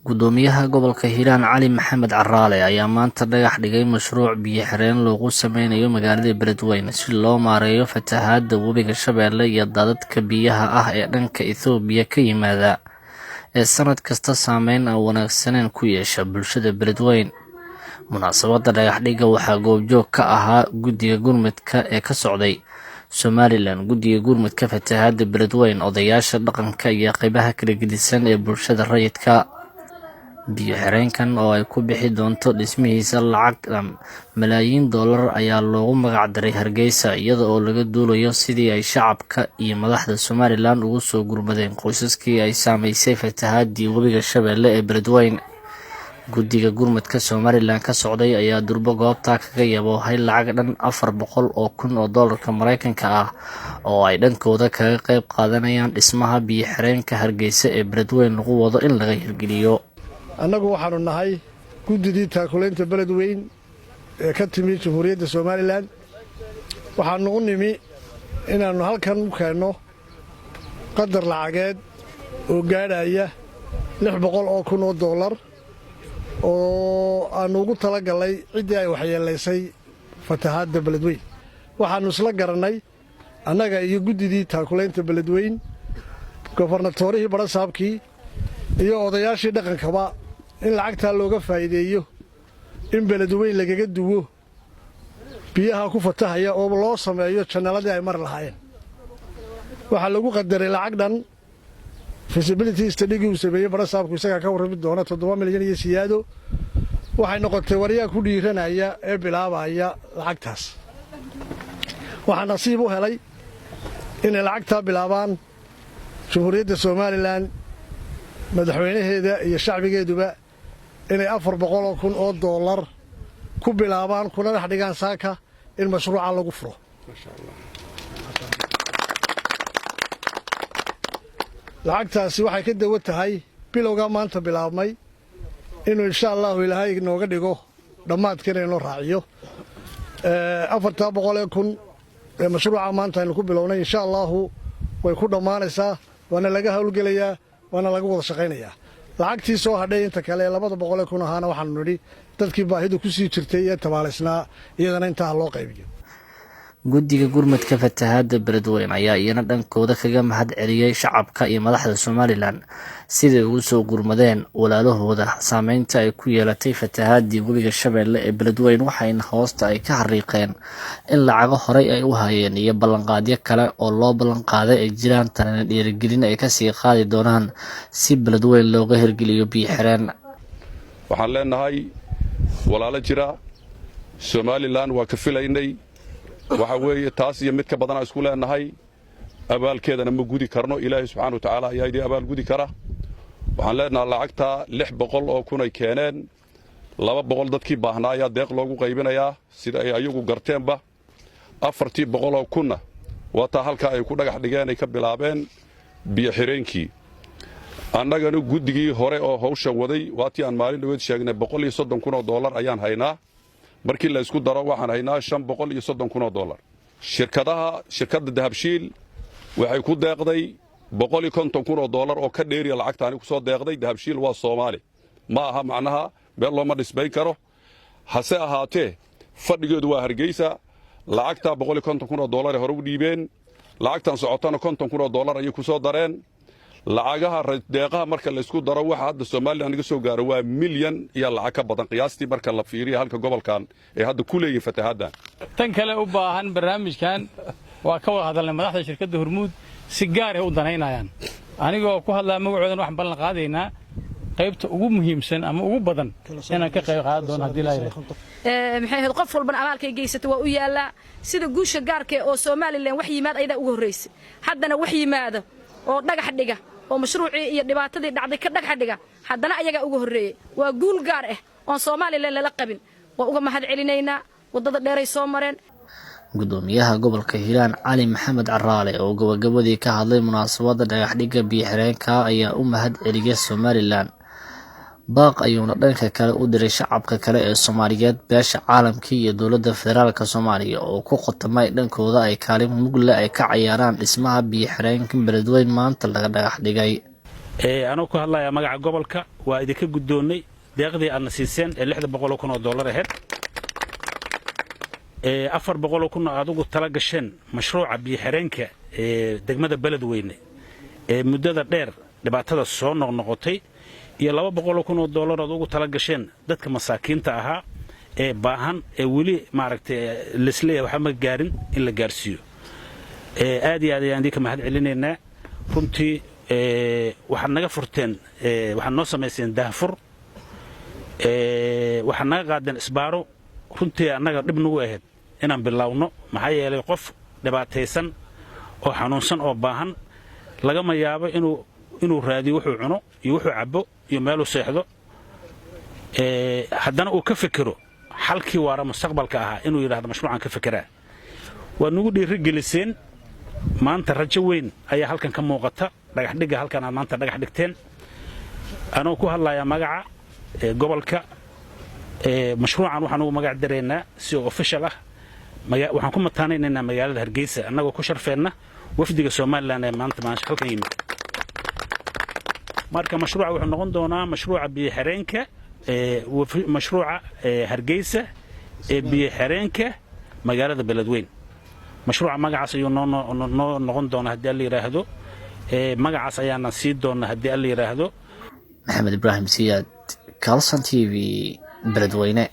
Gudoomiyaha gobolka Hiiraan Cali Maxamed Caraale ayaa maanta dhagax dhigay mashruuc biyo xireen loogu sameynayo magaalada Beledweyne si loo maareeyo fatahaadda webiga Shabeelle iyo daadadka biyaha ah ee dhanka Itoobiya ka yimaada ee sanad kasta saameyn aan wanaagsaneyn ku yeesha bulshada Beledweyne. Munaasabadda dhagax dhigga waxaa goobjoog ka ahaa guddiga gurmadka ee ka socday Somaliland, guddiga gurmadka fatahaadda Beledweyne, odayaasha dhaqanka iyo qaybaha kala gedisan ee bulshada rayidka. Biyo xireenkan oo ay ku bixi doonto dhismihiisa lacag dhan malaayiin doolar ayaa loogu magac daray Hargeysa, iyada oo laga duulayo sidii ay shacabka iyo madaxda Somaliland ugu soo gurmadeen qoysaskii ay saameysay fatahaadii webiga Shabeelle ee Beledweyne. Guddiga gurmadka Somaliland ka socday ayaa durbo goobta kaga yaboohay lacag dhan 400,000 oo doolarka Mareykanka ah oo ay dhankooda kaga qayb qaadanayaan dhismaha biyo xireenka Hargeysa ee Beledweyne lagu wado in laga hirgeliyo. Annagu waxaannu nahay guddidii taakulaynta Beledweyn ee ka timi Jamhuuriyadda Somaliland. Waxaannu u nimi inaannu halkan u keenno qadar lacageed oo gaadhaya 600,000 oo doolar oo aannu ugu tala gallay ciddii ay waxyeellaysay fatahaadda Beledweyn. Waxaannu isla garannay annaga iyo guddidii taakulaynta Beledweyn, gofarnatoorihii, badhasaabkii iyo odayaashii dhaqankaba in lacagtaa looga faa'iideeyo in Beledweyn lagaga duwo biyaha ku fatahaya oo loo sameeyo jannaladii ay mari lahaayeen. Waxaa lagu qadaray lacag dhan, feasibility study-gii uu sameeyey badhasaabku isagaa ka warrami doona, 7 milyan iyo siyaado. Waxay noqotay waryaa ku dhiiranaya ee bilaabaya lacagtaas. Waxaa nasiib u helay inay lacagtaa bilaabaan Jamhuuriyadda Somaliland, madaxweynaheeda iyo shacbigeeduba, inay 400,000 oo doolar ku bilaabaan kuna dhex dhigaan saaka in mashruuca lagu furo. Lacagtaasi waxay ka dawo tahay bilowgaa maanta bilaabmay inuu insha Allahu Ilaahay nooga dhigo dhammaadkiina inoo raaciyo. 400,000 ee mashruuca maanta aynu ku bilownay, insha Allaahu way ku dhammaanaysaa, waana laga howlgelayaa, waana laga wada shaqaynayaa. Lacagtii soo hadhay inta kale ee 200,000 ahaana, waxaanu nidhi dadkii baahidu ku sii jirtay ee tabaalaysnaa iyadana intaa ha loo qaybiyo. Guddiga gurmadka fatahaadda Beledweyne ayaa iyana dhankooda kaga mahad celiyey shacabka iyo madaxda Somaliland siday ugu soo gurmadeen walaalahooda saameynta ay ku yeelatay fatahaadii webiga Shabeelle ee Beledweyne. Waxayna hoosta ay ka xariiqeen in lacago horey ay u hayeen iyo ballanqaadyo kale oo loo ballanqaaday ay jiraan, tanina dhiirigelin ay kasii qaadi doonaan si Beledweyne looga hirgeliyo biyo xireen. Waxaan leenahay walaalo jira Somaliland waa ka filaynay. Waxa weeye taas iyo mid ka badanaa isku leenahay, abaalkeedana ma gudi karno. Ilaahay subxana wa tacaala ayaa idii abaal gudi kara. Waxaan leenahay lacagtaa 600,000 ay keeneen, 200 dadkii baahnaa ayaa deeq loogu qaybinayaa sida ay ayagu garteenba. 400,000-na waa taa halkaa ay ku dhagax dhigeen, ay ka bilaabeen biyo xireenkii. Annagana guddigii hore oo hawsha waday, waatii aan maalin dhaweed sheegnay, 130,000 oo doolar ayaan haynaa. Markii la isku daro waxaan haynaa 530,000 oo dollar. Shirkadaha, shirkadda Dahabshiil waxay ku deeqday 150,000 oo dollar oo ka dheeriya lacagtaani ku soo deeqday. Dahabshiil waa Soomaali, ma aha macnaha meel looma dhisbayn karo, hase ahaatee fadhigeedu waa Hargeysa. Lacagtaa 150,000 oo dollar ay hore u dhiibeen, lacagtan socotana 50,000 oo dollar ayay ku soo dareen. Lacagaha deeqaha marka laysku daro, waxa hadda Somaliland naga soo gaaro waa milyan iyo lacag ka badan qiyaastii marka la fiiriyo halka gobolkan ay hadda ku leeyihin fatahaaddan. Tan kale u baahan barnaamijkan waa ka wada hadalnay madaxda shirkadda Hormuud, si gaar ay u danaynayaan. Anigoo ku hadlaa magacoodan, waxaan ballan qaadaynaa qaybta ugu muhiimsan ama ugu badan inaan ka qayb qaadan doono haddii laa yidhaahdo. Maxay ahayd, qof walbana abaalkay geysatay waa u yaallaa. Sida guusha gaarka oo Somaliland wax yimaad ayadaa ugu horraysay, haddana wax yimaado oo dhagax dhiga oo mashruucii iyo dhibaatadii dhacday ka dhagax dhiga, haddana ayagaa uga horreeyey. Waa guul gaar ah oon Somaliland lala qabin. Waa uga mahad celinaynaa waddada dheeray soo mareen. Gudoomiyaha gobolka Hiiraan Cali Maxamed Caraale oo gabagabadii ka hadlay munaasabadda dhagaxdhigga biyo xireenka ayaa u mahad celiyay Somaliland. Baaq ayuuna dhanka kale u diray shacabka kale ee Soomaaliyeed, beesha caalamka iyo dowladda federaalka Soomaaliya oo ku qotamay dhankooda ay kaalin mug leh ay ka cayaaraan dhismaha biyo xireenka Beledweyne maanta laga dhagax dhigay. Anoo ku hadlayaa magaca gobolka, waa idinka guddoonnay deeqdii aadna siiseen ee 600,000 oo dollar ahayd, 400,000 aad ugu tala gasheen mashruuca biyo-xireenka ee degmada Beledweyne ee muddada dheer dhibaatada soo noqnoqotay, iyo 200,000 oo dollar ood ugu tala gasheen dadka masaakiinta ahaa ee baahan ee weli, maaragtay, lisleeyahay waxba ma gaarin in la gaarsiiyo. Aad iyo aad ayaan idinka mahad celinaynaa. Runtii waxaad naga furteen, waxaad noo samayseen daahfur, waxaad naga qaadeen isbaaro. Runtii annaga dhib nagu ahayd inaan bilaawno, maxaa yeelay qof dhibaataysan oo xanuunsan oo baahan lagama yaabo inuu raadiyo wuxuu cuno iyo wuxuu cabbo iyo meeluu seexdo, haddana uu ka fekero xalkii waara mustaqbalka ahaa inuu yidhahdo mashruucan ka fekeraa. Waad nagu dhiirigeliseen. Maanta rajo weyn ayaa halkan ka muuqata, dhagaxdhigga halkan aad maanta dhagax dhigteen. Anoo ku hadlayaa magaca gobolka, mashruucan waxaan ugu magac daraynaa si oo official ah, waxaan ku mataanaynaynaa magaalada Hargeysa, annagoo ku sharfeenna wafdiga Somaliland ee maanta halkan yimid. Marka mashruuca wuxuu noqon doonaa mashruuca biyo-xireenka, mashruuca Hargeysa ee biyo-xireenka magaalada Beledweyn. Mashruuca magacaas ayuu noo noqon doonaa haddii Alla yidhaahdo. Magacaas ayaana sii doona haddii Alla yidhaahdo. Maxamed Ibraahim Siyaad, Kalson TV, Beledweyne.